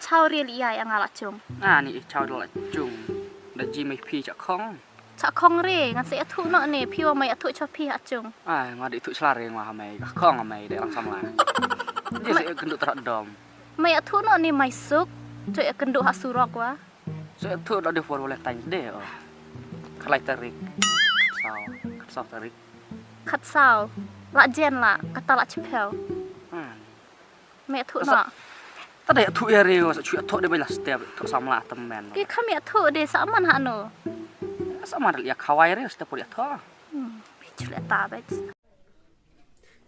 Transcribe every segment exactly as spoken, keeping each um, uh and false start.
Thaw re li ai nga la chung. Ah, ni i thaw la chung. Da ji mai phi cha khong. Cha khong re, ngan sa ïathuh noh ne, phi wa mai ïathuh cha phi ha chung. Ah, nga di thuh chla re nga ha mai ka khong ha mai de lang samla. Ji sa kynduh tra dom. Mai ïathuh noh ne mai suk, cho ïa kynduh ha surok wa. Sa ïathuh da de for Valentine de oh. Khlai tarik. Saw, saw tarik. Khat saw. La jen la, kata la chipel. Hmm. Meh thuh no. Ta da thuh ïa re sa chu thuh de bai la step thuh samla tam men. Ki kham ïa thuh de sa man ha no. Sa man ïa khawai re step ïa thuh. Hmm, pi chu le ta bai.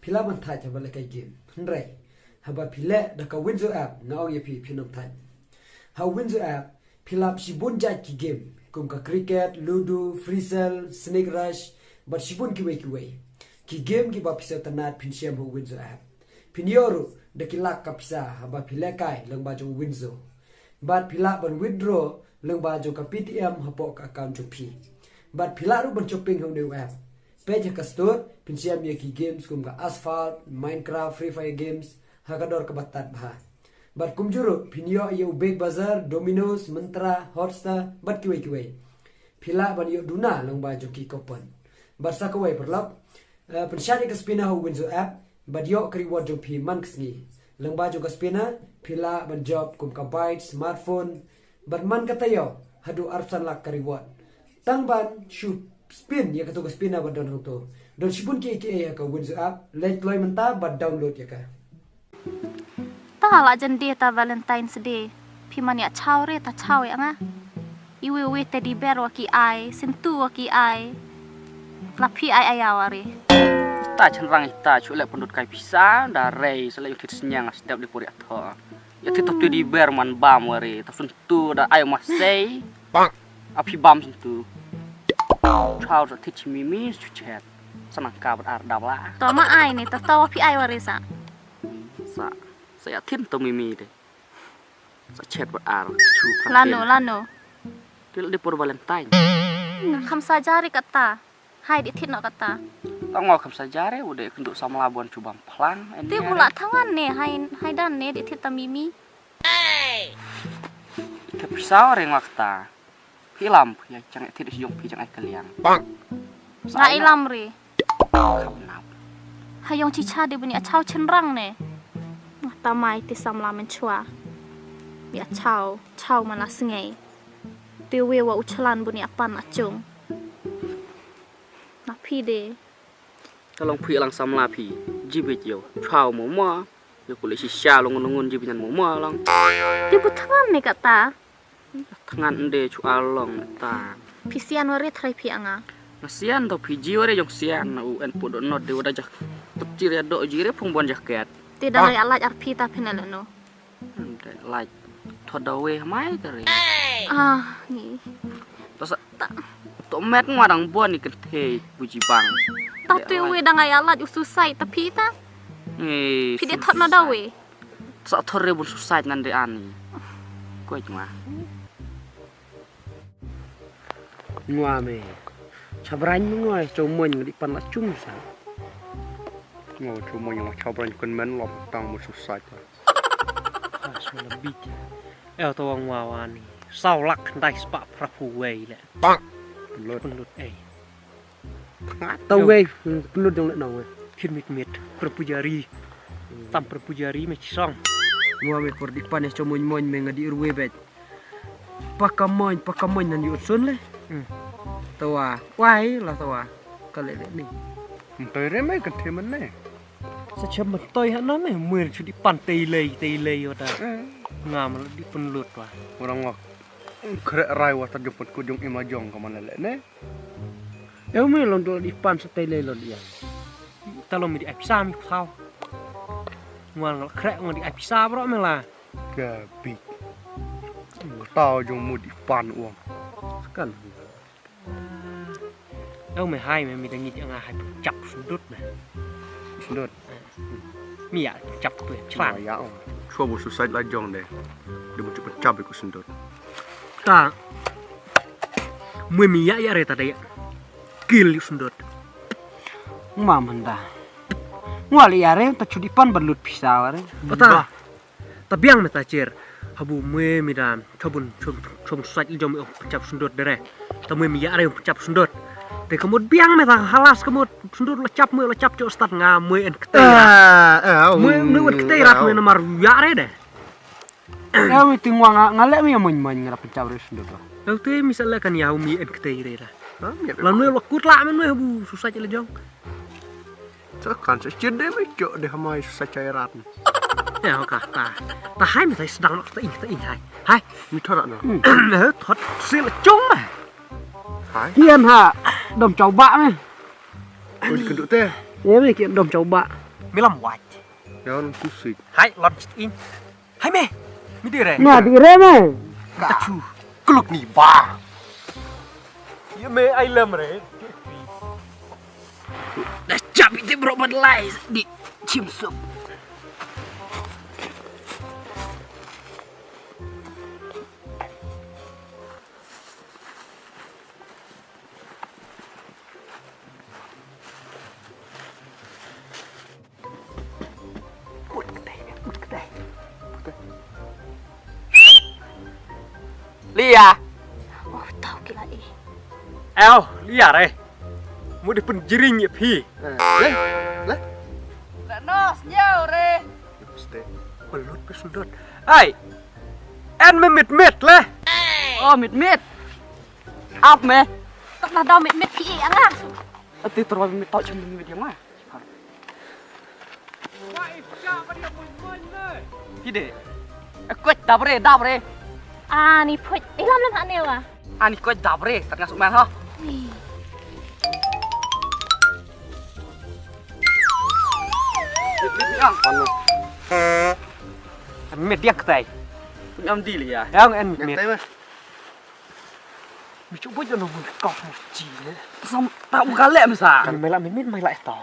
Phi lah ban thait haba leh kai game. Hynrei haba phi leh da ka Winzo app nga ong ïa phi phin ym thait. Ha Winzo app phi lah shibun jait ki game kum ka cricket, ludo, freestyle, snake rush bad shibun kiwei kiwei. Ki game kiba phi sngewtynnat phin shem ha Winzo app. Phin ïoh ruh da ki lak ka pisa haba phi leh kai lyngba jong Winzo. Bad phi lah ban withdraw lyngba jong ka Paytm hapoh ka account jong phi. Bad phi lah ruh ban shopping ha une u app. Peit ha ka store phin shem ïa ki games kum ka Asphalt, Minecraft, Free Fire games ha ka dor kaba tad bha. Bad kumjuh ruh phin ïoh ïa u Big Bazaar, Domino's, Myntra, Hotstar bad kiwei kiwei. Phi lah ban ïoh duna lyngba jong ki coupon. Bad sa kawei paralok, eh, pynshad ïa ka spinner ha u Winzo app bad ïoh ka reward jong phi man ka sngi. Lyngba jong ka spinner phi lah ban jop kum ka bike, smartphone bad man ka taïew haduh arphew san lak ka reward. Tang ban shu spin ïa kato ka spinner ba don hangto. Don shibun kiei kiei ha ka Winzo app. Leit kloi mynta bad download ïa ka. Ta la jan de ta Valentine's Day. Phi man ïa chaw re ta chaw ïa nga. Iwi wi teddy bear wa ki ai, sintu wa ki ai. La phi ai ai wa re. Ta chynrang ita chu leh pynlut kai pisa da rei sa leh ïa thit snyang step di puri atho. Ïa thit teddy bear man bam wa re ta sintu da ai ma sei. Bang. A phi bam sintu. Chaw sa thit chi mimi chu chet. Sa nang ka bad ar dab la. To ma ai ne, to to phi ai wa re sa. Sa, sa ïa thin to mimi de. Sa chet bad ar chu prak. Lano, lano. Til de por Valentine. Kham sa jari kata. Hai di thit no kata. Ta ngo kham sa jari u de kynduh samla bon chu bam phlang. Ti bula thangan ne hai, hai dan ne di thit ta mimi. Te pisa re ngak ta. Phi lam phi chang thit si jong phi chang ai kaliang. Bang. Nga ilam re. Kham nap. Ha jong chi cha de buni a chaw chynrang ne. Nga ta mai ti samla men chwa. Bia chaw, chaw mana sngai. Te we wa u chlan buni a pan a chung. Na phi de. Ka long phi lang samla phi. Jibit yo. Chaw mo mo. Yo kule shisha long ngun ngun jibit nyan mo mo lang. Ti bu thangan ne kata. Thangan nde chu along ta. Phi sian wari thrai phi anga. Na sian to phi ji wari jong sian na u en pu do not de wada jak. Tepchir ya do ji re phung bon jaket. Ti dang ai alaj ar phi ta phi na leno. Nde laj. Thoda we mai tare. Ah, ni. To sa ta. To met ngwa dang bon ni kenthe puji bang. Ta tu we dang ai alaj u suicide ta phi ta. Ni. Phi de thot na da we. Sa thor re bun suicide nan de ani. Koi ngwa. Ngwa me. Chabrang me ngwa chow moin ngadi pan la chung sa. Ngwa chow moin ngwa chabrang kun men lop tang bun suicide. Ah, so la bit. Eh, to ngwa wani. Saw lak ndai spa prapu wei le. Bang. Lut. Lut eh. Nga to wei, pynlut dong le na wei. Khin mit mit, perpujari. Tam perpujari me chisong. Ngwa me por di pan es chomoin moin me nga di ruwe bet. Pakamoin, pakamoin nan yu sun le. Hmm. Tawa, wai la tawa. Kale le ni. Ntoi re me kan themen ne. Sa chem ntoi ha na me, muir chu di pan tei lei, tei lei wata. Hmm. Nga ma di pynlut wa. Orang wak. Kre rai wa ta jong pynku jong ima jong ka man le ne. Eu me lon dol di pan sa tei lei lon dia. Ta lon mi di ai pisa mi pau. Ngwan ngal khrek ngal di ai pisa bro me la. Ka bi. Tao jong mu di pan uang. Kan. Eu me hai me mi da ngi di nga hai chap sundut me. Sundut. Mi ya chap tu ya chlan. Ya. Chua bu susai la jong de. De bu chup chap ku sundut. Ta. Mui mi ya ya re ta de. Kil yu sundut. Ma manda. Ngwa le ya re ta chudi pan ban lut pisa wa re. Pata. Ta biang me ta cher. Abu mwe mi dan, chobun, chob-, chobun sait i jom i ong pynchap sundut dere. Ta mwe mi ya re pynchap sundut. Te ka mut biang me ta halas ka mut sundut la chap mwe la chap chok stad nga mwe en ktei rat. Ah, eh, au, Mwe, mwe en ktei rat eh, mwe au. Namar ya re de. Eh, mi ting wa nga, nga leh mi ya mwe mwe nga pynchap re sundut ro. Au te mi sa leh kan ya mi en ktei re da. Ha, mi ya re. Lan mwe la kut la men mwe abu susah chile jong. Sa kan sa chit de me chok de hamai sa chai rat. Ya ka ta. Ta hai me ta sedang lok ta ing ta ing hai. Hai. Mi thot na. Thot sil chong ma. Hai. Kian ha dom chau ba me. Oi kenduk te. Ya me kian dom chau ba. Mi lam wach. Ya on kusik. Hai lon chit ing. Hai me. Mi dire. Nya dire me. Ka chu. Kluk ni ba. Ya me ai lem re. Da chap ite bro ban lai di chim sup. Put kedai, put kedai. Lia. Oh, tau kila eh. Ew, Lia re. Mu di pynjiring ïa phi. Eh, le, le. La nos nyau re. Balut pe sundut. Ai. En me mit mit le. Oh, mit mit. Ap me. Tak na dau mit mit phi ïa nga. Ati terwa mit tau chim mit ïa nga. Phi de. Eh, koch dap re, dap re. Ani phuch. Ilam lam hane wa. Ani koch dap re, tak ngasuk man ha. Ui. Mit mit yang. Anu. Mit yang ketai. Ngam di li ya. Yang en mit. Yang tai mah. Mi chuh buh jono mun kok mo chi le. Sam ta u ka le masa. Kan mai la mit mit mai la eto.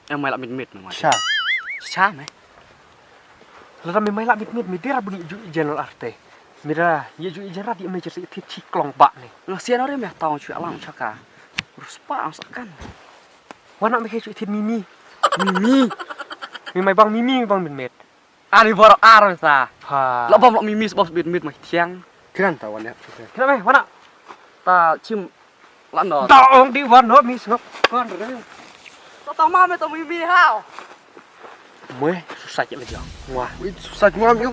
Em mai la mit mit mai. Cha. Cha me. Lada mi mai la mit mit mi dera buni ju general arte. Mira ye ju general di me jeri thit chi klong ba ne. Nga sian ore me tong chu alang chaka. Ruspa ang sakan. Wana me ke chu thit mimi. Mimi. Mi mai bang mimi mi bang mit mit. Ani borok ar sa. Ha. Lok bom lok mimi bom bit mit mai thiang. Kiran ta wan ya. Kina me wana. Ta chim lan do. Ta ong di wan no mi sngok. Kon re. To ta ma me to mimi hao. Mwe susah je le jong. Mwa. Wi susah mwa mi.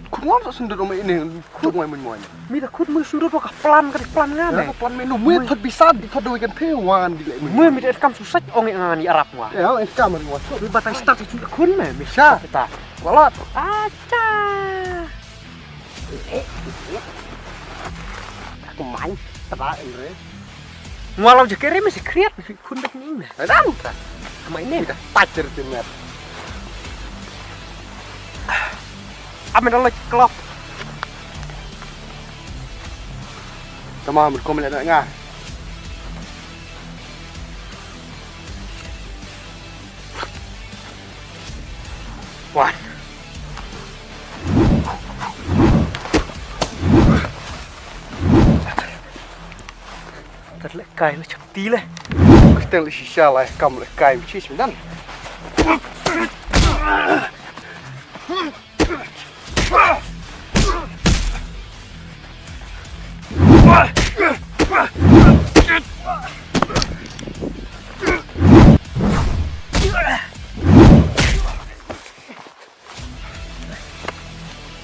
Khun ngam sa sundut ome ini. Khun ngam mun mwa. Mi da khut mwe sundut ka plan ka plan nga ne. Ka plan me no mwe thot bisa di thot do kan phe wan di le mwe. Mwe mi da kam susah ong nga ni arap mwa. Ya ong kam ri wa. Mi batai start chu khun me mi. Sha. Kita. Walat. Acha. Aku main taba endre. Ngwa lau je kere me si kriat me si khun bek ni me. Dang ta. Ama ini dah pacar tu mer. Ama dah lagi kelop. Tama mun ko melek nga. Wan. Tat le kai le chak ti le. Kteng le shisha lai kam le kai mi chis mi dan.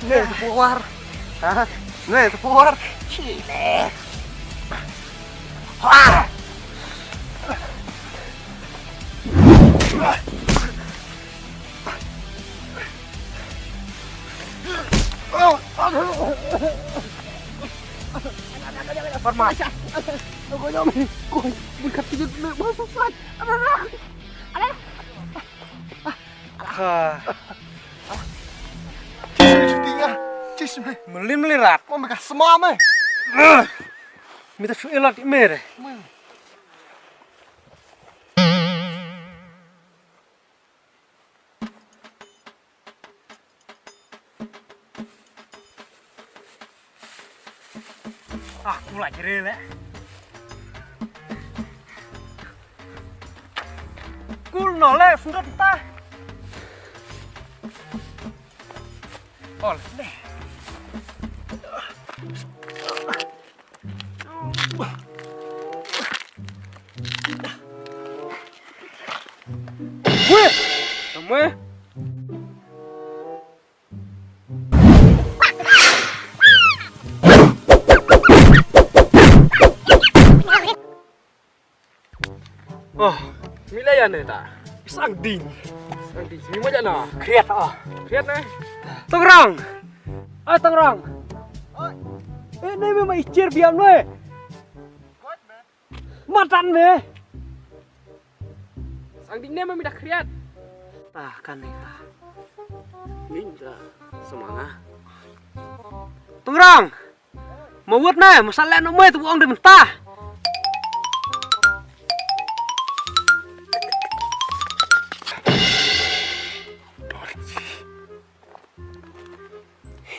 Nih, tepung war. Hah? Nih, tepung war. Cile. Wah. Farma. Aku nyom. Kau bukan tidur dulu, masuk, Fat. Alah, alah. Alah. Ha. Chis me chuti nga. Chis me. Mlin mlin rat. Mo me ka sma me. Mi ta chu elat me re. Ah, kul la jere le. Kul no le sundot ta. Ol le. Weh! Tama. Oh, mi la ïa ne ta. Sang ding. Sang ding. Mi mo ja na. Khriat ah. Khriat ne. Tongrong. Ah, Tongrong. Eh, ne me ma ichir biam ne. Matan ne. Sang ding ne ma mi da khriat. Ta kan ne ka. Ning da semanga. Tongrong. Ma wut ne, ma sale no me tu ong de mynta.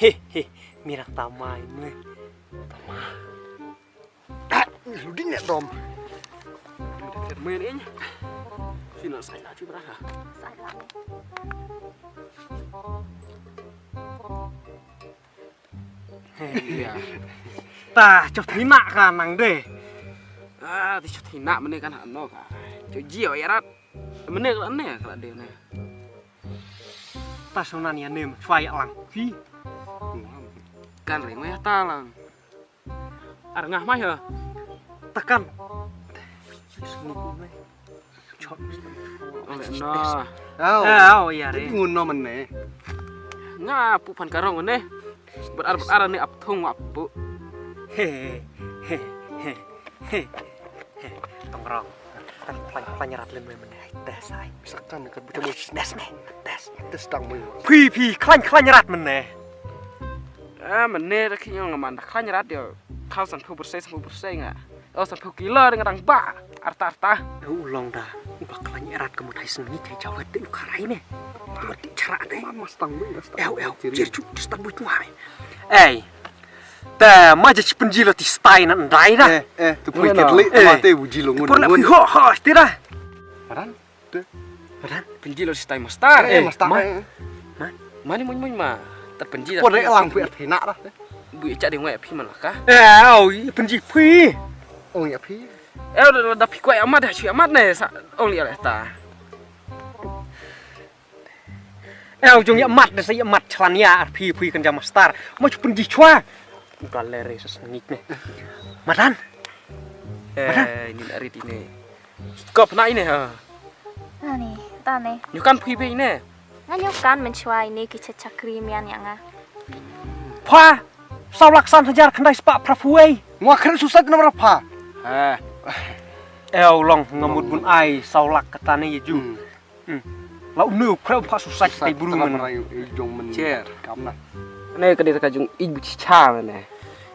He he, mirang tamai me. Tamai. Ah, lu ding ne dom. Lu ding ne me ni. Sino sai la chu bra. Sai la. Ïa. Ta, chop thina ka nang de. Ah, ti chop thina mane kan hano ka. Chop jio ïa rat. Mane ka ne ka de ne. Ta sona ni ne chwa ïa lang. Phi. Kan ring ïa ta lang. Ar ngah mai ha. Takan. Ole no. Au. Au, ïa re. Ngun no mane. Nga pu pan karong ne. Ber ar ber ar ne ap thung ap pu. He he he he he. Tongrong. Kan klan klan rat lem mane. Tes ai. Sakan ka bu des ne. Des. Des tang mu. Phi phi klan klan rat mane. Ah, mane ra khing nga man klan rat dio. Kau san phu bersih san phu bersih nga. Oh, san phu kilo dengan dang ba. Arta arta. U long da. U ba klan rat ka mut hai sen ni kai jawet te u kharai ne. Tu ti chara te. Man mas tang bui das. Eu eu. Jir chu dis tang bui tu hai. Ei. Ta ma ja chi penji lo ti stai na ndai da. Eh, eh, tu pui ketli ma te bu ji lo ngun. Por la pui ho ho ti da. Paran. Paran. Penji lo stai mastar. Eh, mastar. Ma. Mani mun mun ma. Ta penji. Por de lang pui arthina da. Bu cha de ngwe phi man la ka. Eh, au, penji pui. Ong ïa phi. Eh, da phi kwai amat da chi amat ne sa ong ïa ta. Eh, jong ïa mat da sa ïa mat chlan ïa ar phi phi kan jam mastar. Ma chu penji chwa. Ka le re sa sngit ne. Madan. Eh, ni na rit ine. Kop na ine ha. Ani, ta ne. Nyu kan phi be ine. Nga nyu kan men chwa ine ki cha chakri mian ïa nga. Pha. Saw lak san hajar khyndai spah phra phuei. Ngwa khreh susat namar pha. Eh. Eh, u long nga mut bun ai saw lak kata ne ïa ju. Hmm. La unu khreh pha susat te buru men. Cher. Kam na. Ne ka dei ka jong ij bu chicha ne.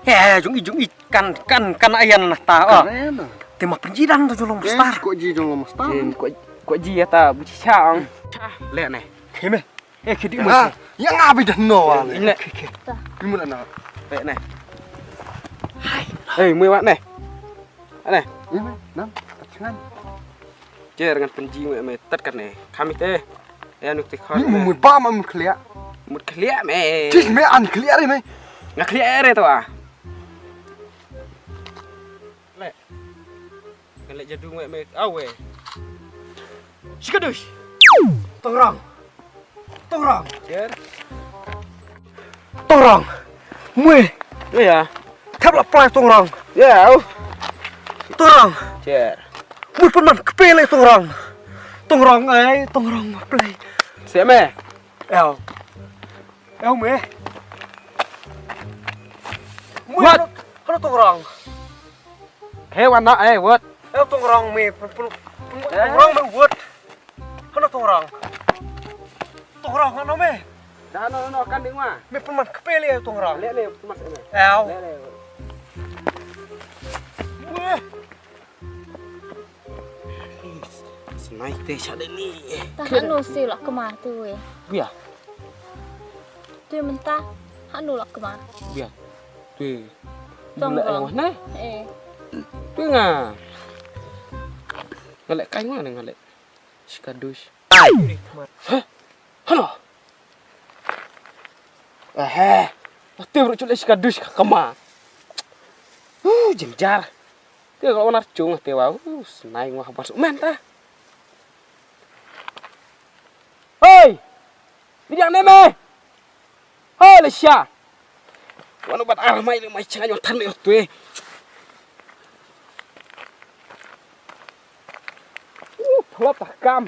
He, jong ij jong ij kan kan kan ayan na ta. Te ma penji dan to jong long mastar. Ko ji jong long mastar. Ko ko ji ya ta bu chicha ang. Le ne. Khime. Eh, ki di mo. Ya nga bi dah no wa le. Ine. Ki mu na. Pe ne. Hei, mui wa ne. Ane. Ine, nam, tat chngan. Jer ngan penji mui me tat kat ne. Kami te. Ya nuk te khon. Ni mu ba ma mu khlia. Mut khlia me. Chis me an khlia re me. Nga khlia re to a. Le. Kan leh jadu ngweh me awe. Shikadush. Tongrong. Tongrong. Jer. Tongrong. Mwe. Ya. Thep la plai tongrong. Ya. Tongrong. Jer. Mwe pun man kepele tongrong. Tongrong ai tongrong plai. Siap me. Eo. Eo me. Mwe. What? Hano tongrong. He wan na eh wat. Eo tongrong me pun pun pun tongrong me wat. Hano tongrong. Tongrong hano me. Dah no no kan ding wa. Me pun man kepele eo tongrong. Le le pun mas me. Eo. Le le. Weh. Snai te sha de ni. Ta hano si lak kemar tu weh. Bia. Tu menta hano lak kemar. Bia. Tu. Tong bula tong. Yang ne? Eh. Tu nga. Ngalek kai nga ngalek. Shikadush. Hah? Halo. Eh. Ta te bro chule shika dush ka kama. Uh, jingjar. Te ko onar chung te wa. Uh, snai ngwa habar su men ta. Hei! Bidiang ne me. Hei, Lesha. Wanu bat ar mai le mai chenga yon tan ne tue. Uh, phlop ta kam.